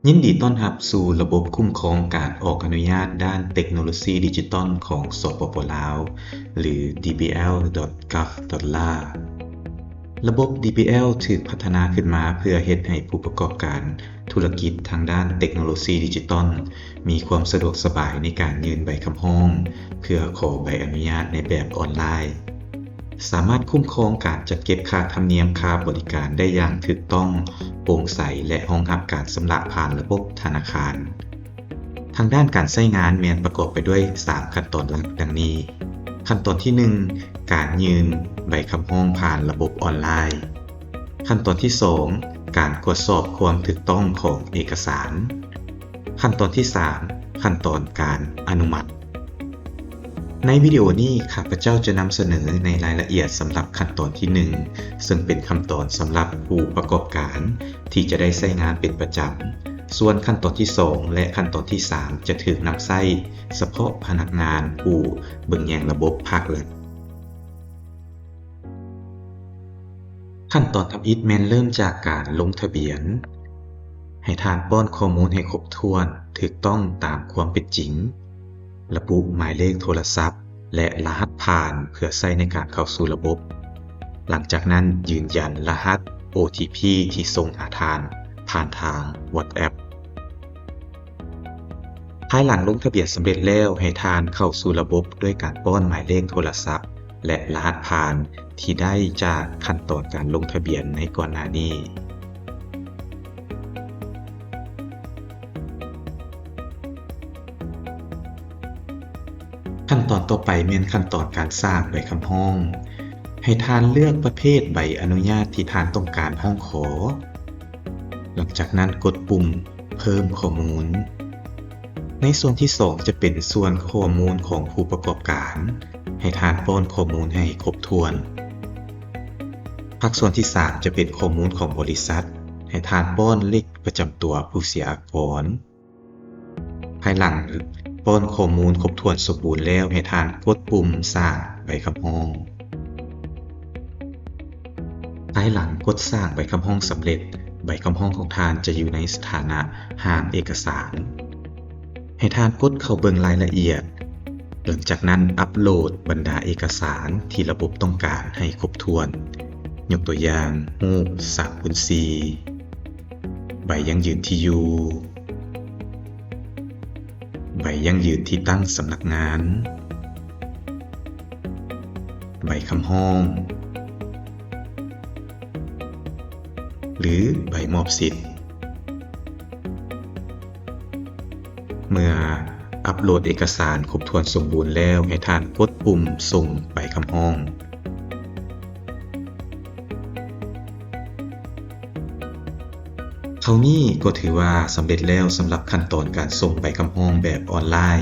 ຍິນດີຕ້ອນຮັບສູ່ລະບົບຄຸ້ມຄອງການອອກອະນຸຍາດດ້ານເຕັກໂນໂລຊີດິຈິຕອນຂອງ ສປປ ລາວ ຫຼື ດີບີແອລ ດອດ ກັບ ດອດ ລາ. ລະບົບ ດີບີແອລ ຖືກພັດທະນາຂຶ້ນມາເພື່ອເຮັດໃຫ້ຜູ້ປະກອບການທຸລະກິດທາງດ້ານເຕັກໂນໂລຊີດິຈິຕອນ ມີຄວາມສະດວກສະບາຍໃນການຍື່ນໃບຄຳຮ້ອງເພື່ອຂໍໃບອະນຸຍາດໃນແບບອອນລາຍ, ສາມາດຄຸ້ມຄອງການຈັດເກັບຄ່າທຳນຽມຄ່າບໍລິການໄດ້ຢ່າງຖືກຕ້ອງ, ໂປ່ງໃສ ແລະ ຮອງຮັບການຊຳລະຜ່ານລະບົບທະນາຄານ. ທາງດ້ານການໃຊ້ງານແມ່ນປະກອບໄປດ້ວຍສາມຂັ້ນຕອນຫຼັກດັ່ງນີ້. ຂັ້ນຕອນທີໜຶ່ງ ການຍື່ນໃບຄຳຮ້ອງຜ່ານລະບົບອອນລາຍ. ຂັ້ນຕອນທີສອງ ການກວດສອບຄວາມຖືກຕ້ອງຂອງເອກະສານ. ຂັ້ນຕອນທີສາມ ຂັ້ນຕອນການອະນຸມັດ. ໃນວິດີໂອນີ້ ຂ້າພະເຈົ້າຈະນຳສະເໜີໃນລາຍລະອຽດສຳລັບຂັ້ນຕອນທີໜຶ່ງ ເຊິ່ງເປັນຂັ້ນຕອນສຳລັບຜູ້ປະກອບການທີ່ຈະໄດ້ໃຊ້ງານເປັນປະຈຳ. ສ່ວນຂັ້ນຕອນທີສອງ ແລະ ຂັ້ນຕອນທີສາມ ຈະຖືກນຳໃຊ້ສະເພາະພະນັກງານຜູ້ເບິ່ງແຍງລະບົບພາກລັດ. ຂັ້ນຕອນທຳອິດແມ່ນເລີ່ມຈາກການລົງທະບຽນ. ໃຫ້ທ່ານປ້ອນຂໍ້ມູນໃຫ້ຄົບຖ້ວນ, ຖືກຕ້ອງຕາມຄວາມເປັນຈິງ, ລະບຸໝາຍເລກໂທລະສັບ ແລະ ລະຫັດຜ່ານເພື່ອໃຊ້ໃນການເຂົ້າສູ່ລະບົບ. ຫຼັງຈາກນັ້ນຢືນຢັນລະຫັດ ໂອທີພີ ທີ່ສົ່ງຫາທ່ານຜ່ານທາງ WhatsApp. ພາຍຫຼັງລົງທະບຽນສຳເລັດແລ້ວ, ໃຫ້ທ່ານເຂົ້າສູ່ລະບົບດ້ວຍການປ້ອນໝາຍເລກໂທລະສັບ ແລະ ລະຫັດຜ່ານທີ່ໄດ້ຈາກຂັ້ນຕອນການລົງທະບຽນໃນກ່ອນໜ້ານີ້. ຂັ້ນຕອນຕໍ່ໄປແມ່ນຂັ້ນຕອນການສ້າງໃບຄຳຮ້ອງ. ໃຫ້ທ່ານເລືອກປະເພດໃບອະນຸຍາດທີ່ທ່ານຕ້ອງການຮ້ອງຂໍ. ຫຼັງຈາກນັ້ນກົດປຸ່ມ ເພີ່ມຂໍ້ມູນ. ໃນສ່ວນທີສອງຈະເປັນສ່ວນຂໍ້ມູນຂອງຜູ້ປະກອບການ. ໃຫ້ທ່ານປ້ອນຂໍ້ມູນໃຫ້ຄົບຖ້ວນ. ພາກສ່ວນທີສາມຈະເປັນຂໍ້ມູນຂອງບໍລິສັດ. ໃຫ້ທ່ານປ້ອນເລກປະຈຳຕົວຜູ້ເສຍອາກອນ. ພາຍຫຼັງປ້ອນຂໍ້ມູນຄົບຖ້ວນສົມບູນແລ້ວ, ໃຫ້ທ່ານກົດປຸ່ມສ້າງໃບຄຳຮ້ອງ. ພາຍຫຼັງກົດສ້າງໃບຄຳຮ້ອງສຳເລັດ, ໃບຄຳຮ້ອງຂອງທ່ານຈະຢູ່ໃນສະຖານະຮ່າງເອກະສານ. ໃຫ້ທ່ານກົດເຂົ້າເບິ່ງລາຍລະອຽດ, ຫຼັງຈາກນັ້ນອັບໂຫຼດບັນດາເອກະສານທີ່ລະບົບຕ້ອງການໃຫ້ຄົບຖ້ວນ, ຍົກຕົວຢ່າງ, ຮູບສາມຄູນສີ່, ໃບຢັ້ງຢືນທີ່ຢູ່, ໃບຢັ້ງຢືນທີ່ຕັ້ງສຳນັກງານ, ໃບຄຳຮ້ອງ ຫຼື ໃບມອບສິດ. ເມື່ອອັບໂຫຼດເອກະສານຄົບຖ້ວນສົມບູນແລ້ວ, ໃຫ້ທ່ານກົດປຸ່ມສົ່ງໃບຄຳຮ້ອງ. ເທົ່ານີ້ກໍຖືວ່າສຳເລັດແລ້ວສຳລັບຂັ້ນຕອນການສົ່ງໃບຄຳຮ້ອງແບບອອນລາຍ.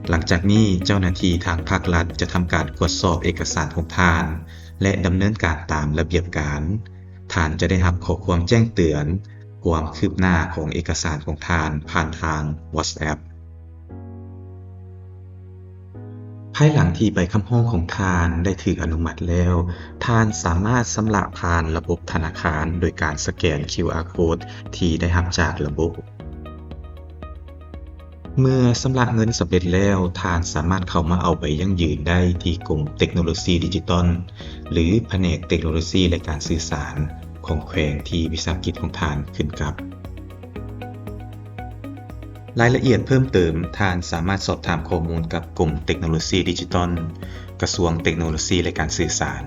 ຫຼັງຈາກນີ້ເຈົ້າໜ້າທີ່ທາງພາກລັດຈະທຳການກວດສອບເອກະສານຂອງທ່ານ ແລະ ດຳເນີນການຕາມລະບຽບການ. ທ່ານຈະໄດ້ຮັບຂໍ້ຄວາມແຈ້ງເຕືອນຄວາມຄືບໜ້າຂອງເອກະສານຂອງທ່ານຜ່ານທາງ WhatsApp. ພາຍຫຼັງທີ່ໃບຄຳຮ້ອງຂອງທ່ານໄດ້ຖືກອະນຸມັດແລ້ວ, ທ່ານສາມາດຊຳລະຜ່ານລະບົບທະນາຄານໂດຍການສະແກນ ຄິວອາ ໂຄດ ທີ່ໄດ້ຮັບຈາກລະບົບ. ເມື່ອຊຳລະເງິນສຳເລັດແລ້ວ, ທ່ານສາມາດເຂົ້າມາເອົາໃບຢັ້ງຢືນໄດ້ທີ່ກົມເຕັກໂນໂລຊີດິຈິຕອນ ຫຼື ພະແນກເຕັກໂນໂລຊີ ແລະ ການສື່ສານຂອງແຂວງທີ່ວິສາຫະກິດຂອງທ່ານຂຶ້ນກັບ. ລາຍລະອຽດເພີ່ມເຕີມ, ທ່ານສາມາດສອບຖາມຂໍ້ມູນກັບກົມເຕັກໂນໂລຊີດິຈິຕອນ, ກະຊວງເຕັກໂນໂລຊີ ແລະ ການສື່ສານ.